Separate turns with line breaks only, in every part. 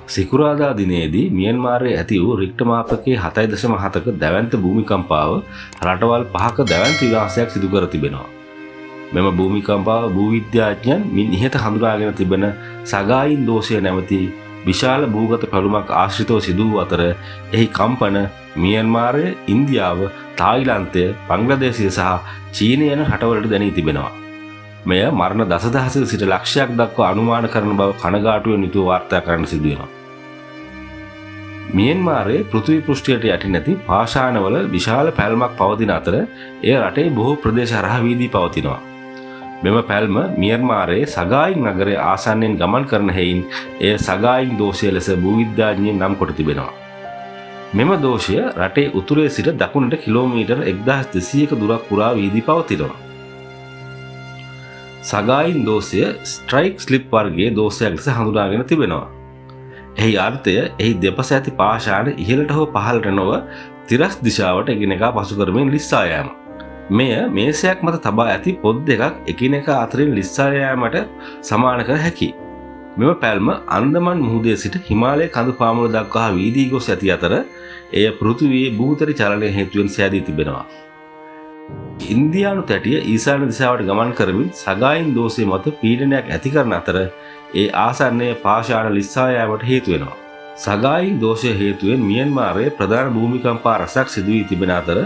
සිකුරාදා දිනයේදී මියන්මාරයේ ඇති වූ රික්ටර් මාපකයේ 7.7ක දැවැන්ත භූමිකම්පාව රටවල් පහක දැවැන්ත විනාශයක් සිදු කර තිබෙනවා. මෙම භූමිකම්පාව භූවිද්‍යාඥයන් මින් ඉහත හඳුනාගෙන තිබෙන සගායින් දෝෂය නැමැති විශාල භූගත පැලුමක් ආශ්‍රිතව සිදු වූ අතර එහි කම්පන මියන්මාරය, ඉන්දියාව, තායිලන්තය, බංග්ලාදේශය සහ චීනය යන රටවලට දැනී තිබෙනවා. මෙය මරණ දසදහසක සිට ලක්ෂයක් දක්වා අනුමාන කරන බව කනගාටුවෙන් යුතුව වාර්තා කරන්න සිදු වෙනවා. මියන්මාරයේ පෘථිවි පෘෂ්ඨයට යටින් ඇති පාෂාණවල විශාල පැල්මක් පවතින අතර එය රටේ බොහෝ ප්‍රදේශ හරහා වීදී පවතිනවා. මෙම පැල්ම මියන්මාරයේ සගායින් නගරයේ ආසන්නයෙන් ගමන් කරන හෙයින් එය සගායින් දෝෂය ලෙස භූවිද්‍යාඥයින් නම් කොට තිබෙනවා. මෙම දෝෂය රටේ උතුරේ සිට දකුණට කිලෝමීටර් 1200ක දුරක් පුරා වීදී පවතිනවා. සගායින් දෝෂය ස්ට්‍රයික් ස්ලිප් වර්ගයේ දෝෂයක් ලෙස හඳුනාගෙන තිබෙනවා. එහි අර්ථය එහි දෙපස ඇති පාෂාණ ඉහළට හෝ පහළට නොව තිරස් දිශාවට එකිනෙකා පසු කරමින් ලිස්සා යාම. මෙය මේසයක් මත තබා ඇති පොත් දෙකක් එකිනෙකා අතරින් ලිස්සා යාමට සමාන කර හැකි. මෙම පැල්ම අන්දමන් මුහුදේ සිට හිමාලය කඳු පාමුල දක්වා වීදී ගොස් ඇති අතර එය පෘථිවියේ භූතරි චලනය හේතුවෙන් සෑදී තිබෙනවා. ඉන්දියානු තැටිය ඊශාන්‍ය දිශාවට ගමන් කරමින් සගායින් දෝෂය මත පීඩනයක් ඇති කරන අතර ඒ ආසන්නයේ පාෂාණ ලිස්සා යාමට හේතු වෙනවා. සගායින් දෝෂය හේතුවෙන් මියන්මාරයේ ප්‍රධාන භූමිකම්පා රැසක් සිදු වී තිබෙන අතර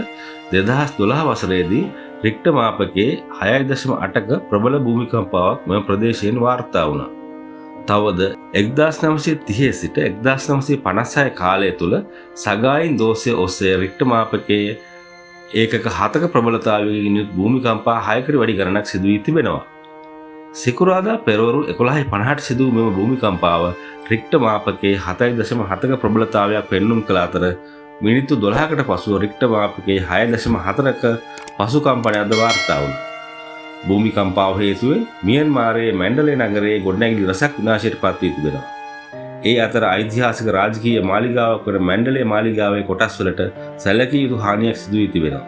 2012 වසරේදී රික්ටර් මාපකයේ 6.8ක ප්‍රබල භූමිකම්පාවක් මෙම ප්‍රදේශයෙන් වාර්තා වුණා. තවද 1930 සිට 1956 කාලය තුළ සගායින් දෝෂය ඔස්සේ රික්ටර් මාපකයේ ඒකක 7ක ප්‍රබලතාවයකින් යුත් භූමිකම්පා 6කට වැඩි ගණනක් සිදු වී තිබෙනවා. සිකුරාදා පෙරවරු 11:50ට සිදු වූ මෙම භූමිකම්පාව රික්ටර් මාපකයේ 7.7ක ප්‍රබලතාවයක් පෙන්නුම් කළ අතර මිනිත්තු 12කට පසුව රික්ටර් මාපකයේ 6.4ක පසු කම්පනයක්ද වාර්තා වුණා. භූමිකම්පාව හේතුවෙන් මියන්මාරයේ මැන්ඩලේ නගරයේ ගොඩනැගිලි රැසක් විනාශයට පත් වී තිබෙනවා. ඒ අතර ඓතිහාසික රාජකීය මාලිගාවක් වන මැන්ඩලේ මාලිගාවේ කොටස් වලට සැලකිය යුතු හානියක් සිදු වී තිබෙනවා.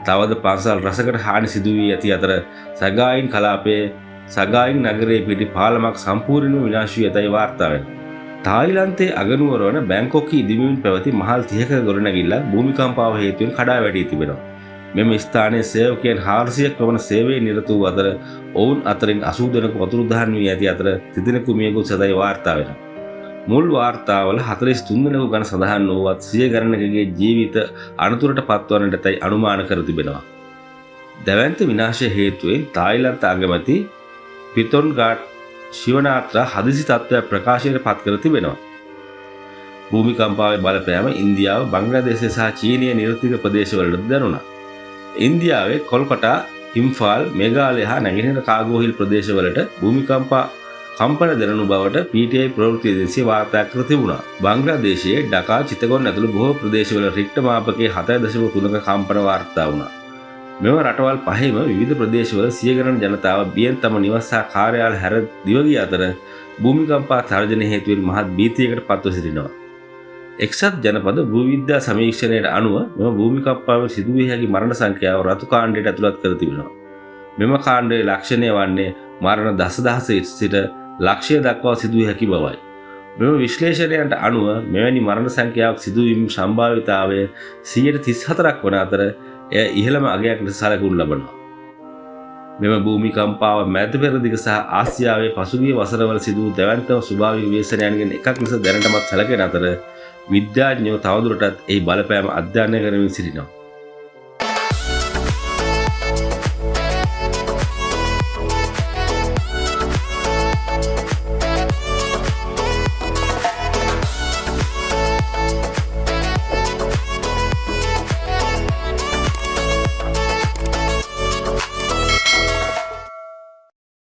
තවද පන්සල් රැසකට හානි සිදු වී ඇති අතර සගායින් කලාපයේ සගායින් නගරයේ පිහිටි පාලමක් සම්පූර්ණයෙන්ම විනාශ වී ඇතැයි වාර්තා වෙනවා. තායිලන්තයේ අගනුවර වන බැංකොක්හි ඉදිමින් පැවති මහල් 30ක ගොඩනැගිල්ලක් භූමිකම්පාව හේතුවෙන් කඩා වැටී තිබෙනවා. මෙම ස්ථානයේ සේවකයන් 400ක් පමණ සේවයේ නිරත වූ අතර ඔවුන් අතරින් 80 දෙනෙකු අතුරුදහන් වී ඇති අතර තිදෙනෙකු මිය ගොස් ඇතැයි වාර්තා වෙනවා. මුල් වාර්තාවල 43 දෙනෙකු ගැන සඳහන් වුවත් සිය ගණනකගේ ජීවිත අනතුරට පත්වන්නට ඇතැයි අනුමාන කර තිබෙනවා. දැවැන්ත විනාශය හේතුවෙන් තායිලන්ත අගමැති පිතොන්ගාට් ශිනවත්‍රා හදිසි තත්ත්වයක් ප්‍රකාශයට පත් කර තිබෙනවා. භූමිකම්පාවේ බලපෑම ඉන්දියාව, බංග්ලාදේශය සහ චීනයේ නිරතික ප්‍රදේශවලට දැනුණා. ඉන්දියාවේ කොල්කටා, ඉම්ෆාල්, මේඝාලය හා නැගෙනහිර කාගෝ හිල් ප්‍රදේශවලට භූමිකම්පා කම්පන දැනුණු බවට PTI ප්‍රවෘත්ති ඒජන්සිය වාර්තා කර තිබුණා. බංග්ලාදේශයේ ඩකා, චිතගොන් ඇතුළු බොහෝ ප්‍රදේශවල රික්ටර් මාපකයේ 7.3ක කම්පන වාර්තා වුණා. මෙම රටවල් පහෙම විවිධ ප්‍රදේශවල සිය ගණන් ජනතාව බියෙන් තම නිවස් හා කාර්යාල හැර දිව ගිය අතර භූමිකම්පා තර්ජන හේතුවෙන් මහත් භීතියකට පත්ව සිටිනවා. එක්සත් ජනපද භූවිද්‍යා සමීක්ෂණයට අනුව මෙම භූමිකම්පාවෙන් සිදුවිය හැකි මරණ සංඛ්‍යාව රතු කාණ්ඩයට ඇතුළත් කර තිබෙනවා. මෙම කාණ්ඩයේ ලක්ෂණය වන්නේ මරණ දසදහස සිට ලක්ෂය දක්වා සිදුවිය හැකි බවයි. මෙම විශ්ලේෂණයන්ට අනුව මෙවැනි මරණ සංඛ්‍යාවක් සිදුවීම සම්භාවිතාවය 34%ක් වන අතර එය ඉහළම අගයක් ලෙස සැලකුණු ලබනවා. මෙම භූමිකම්පාව මැද පෙරදිග සහ ආසියාවේ පසුගිය වසරවල සිදු වූ දැවැන්තම ස්වභාවික ව්‍යසනයන්ගෙන් එකක් ලෙස දැනටමත් සැලකෙන අතර විද්‍යාඥයෝ තවදුරටත් එහි බලපෑම අධ්‍යයනය කරමින් සිටිනවා.